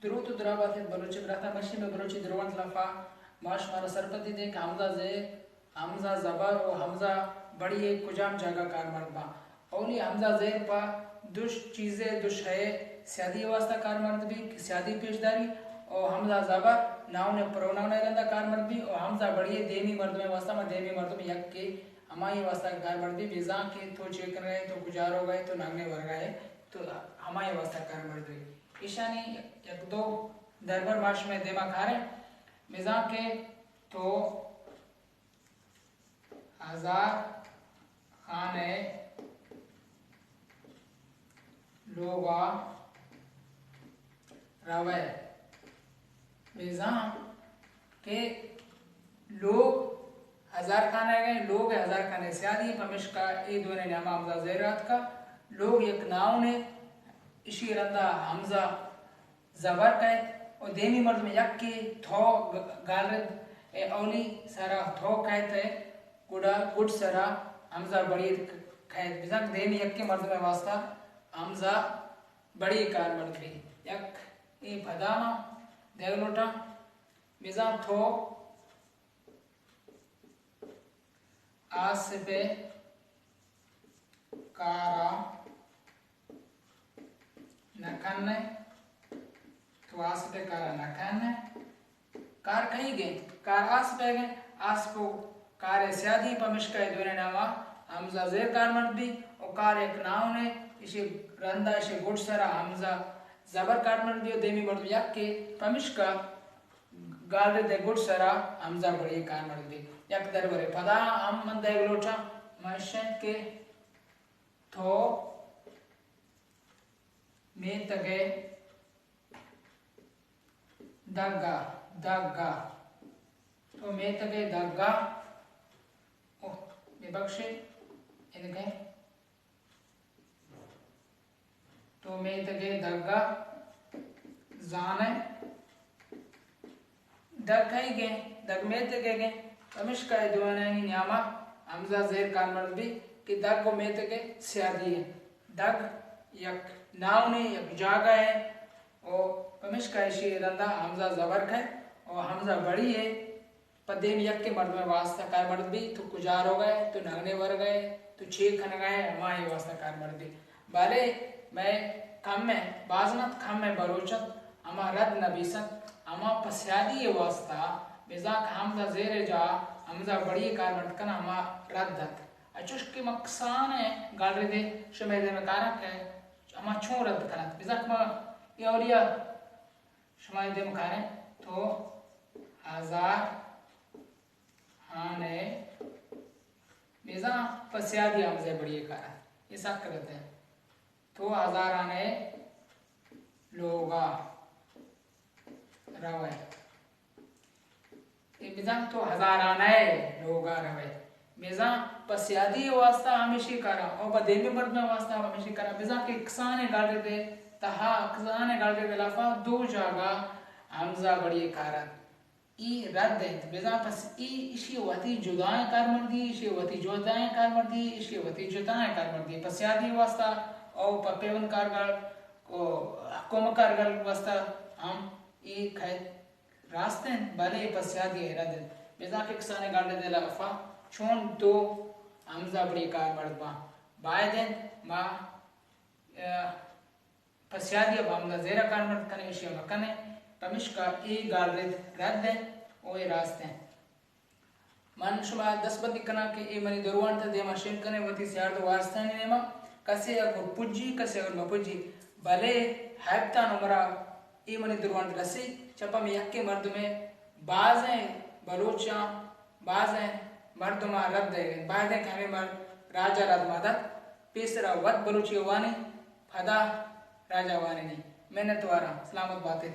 دروت و درابات انت بلوچی براتاں، مشی میں بلوچی درونت لافا ما شمارا سرپدی دیں کہ ہمزہ زیر، ہمزہ زبر و ہمزہ بڑی ء کجام جاگہ کارمرد باں۔ اولی ہمزہ زیر پہ دو چیزے، دو شے سیادی واسطہ کارمرد بی کہ سیادی پیش داری، و ہمزہ زبر ناؤن پروناؤن رندا کارمرد بی، و ہمزہ بڑی دیمی مردم واسطہ ما دیمی مردم یک کے ہمائی واسطہ کارمرد بی، بزاں کہ تو چے کنگا ئے، تو کجا روگا ئے، تو نگنے ورگا ئے، تو ہمائی واسطہ کارمرد بی۔ ایشانی یک دو دربر ما شمئے دیما کاریں، بزاں کہ تو ہزار خانہ لوگا روئے۔ بزاں کہ لوگ ہزار خانہ گئے، لوگ ہزار خانہ سیادی، پمشکا اے دونے نیاما ہمزہ زیر آتکا۔ لوگ یک ناؤنے، اشی رندا ہمزہ زبر کئیت و دیمی مردم یکے تھو گ-، گالرد ء اولی سرا تھو کئیت ء گڈا گڈ سرا ہمزہ بڑی ک-، کئیت۔ بزاں دیمی یکے مردم ء واسطہ ہمزہ بڑی کارمرد بی۔ یک اے پدا ما دیگ لوٹاں۔ بزاں تھو آسپ ء کارا نہ کن ئے، تو آسپ ء کارا نہ کن ئے۔ کار کئیگ انت؟ کار آسپ ء انت۔ آسپ و کار ء سیادی، پمشکا اے دوئیں ناما ہمزہ زیر کارمرد بی و کار یک ناؤنے، اشی رندا اشی گڈ سرا ہمزہ زبر کارمرد بی و دیمی مردم یکے، پمشکا گالرد ء گڈ سرا ہمزہ بڑی کارمرد بی۔ یک درورے پدا ہم من دئیگ لوٹاں، من اشنت کہ تو میتگ ء دگا، دگا، تو میتگ ء دگا، اوہ، ببخشے، اے دگہ۔ تو میتگ ء دگ ء زان ئے۔ دگ کئیگ ء؟ دگ میتگ ء گیں۔ پمشکا اے دوئینانی نیام ء ہمزہ زیر کارمرد بیت کہ دگ و میتگ ء سیادی انت۔ دگ یک ناؤنے، یک جاگہ ء، و پمشکا ایشی ء رندا ہمزہ زبر کئیت و ہمزہ بڑی ء پہ دیم یکیں مردمے واستا کارمرد بیت، تو کجا روگ ء ئے، تو نگنے ورگ ء ئے، تو چے کنگ ء ئے، ہمائی واستا کارمرد بیت۔ بلے مئے کمیں، باز نہ انت، کمیں بلوچ انت، ہما رد نبیس انت، ہما پہ سیادی ء واستا بزاں کہ ہمزہ زیر ء جاہ ء ہمزہ بڑی ء کارمرد کناں، ہما رد انت۔ اچوش کہ ما کسانیں گالردے شمئے دیم ء کاراں کہ ہما چون رد کن انت۔ بزاں کہ ما اے اولی ء شمئے دیم ء کاریں، تو ہزار ہان ء بزاں پہ سیادی ہمزہ بڑی ء کار انت۔ اے سک رد انت۔ تو ہزاران ء لوگا روئے۔ اے بزاں تو ہزاران ء لوگا روئے۔ بزاں پہ سیادی ء واستا ہمیشی کاراں، او پہ دیمی مردمے واستا ہمیشی کاراں۔ بزاں کہ کسانیں گالردے تہا، کسانیں گالردے لافا دو جاگہ ہمزہ بڑی ء کار انت۔ ای رد انت۔ بزاں پس ای، ایشی وتی جدائیں کارمردی، ایشی وتی جدائیں کارمردی، ایشی وتی جدائیں کارمردی۔ پہ سیادی واستا او پہ پیوند کارگال، او حکومت کارگال واستا ہم ای کئیت راست انت، بلے پہ سیادی ء رد انت۔ بزاں کہ کسانیں گالردے لافا چون تو ہمزہ بڑی کارمرد باں۔ باید انت ما، اه، پہ سیادی ء ہمزہ زیر ء کارمرد کنیں، ایشی ء مہ کنیں، پمیشکا اے گالرد رد انت و اے راست انت۔ من شما دستبندی کناں کہ اے منی دروانت ء دیما شنگ کنیں وتی سیارد و وارستانی نیما۔ کسے اگر پجی، کسے اگر مہ پجی، بلے ہیبتان عمرا اے منی دروانت رسی، چہ پہ ہمے یکیں مردمے بازیں بلوچاں، بازیں مردماں رد دئیگ انت۔ باید انت کہ ہمے مرد راجا رد مہ دنت، پیسرا وت بلوچی وانی، پدا راجا وانینی۔ منتواراں، سلامت بات ئے۔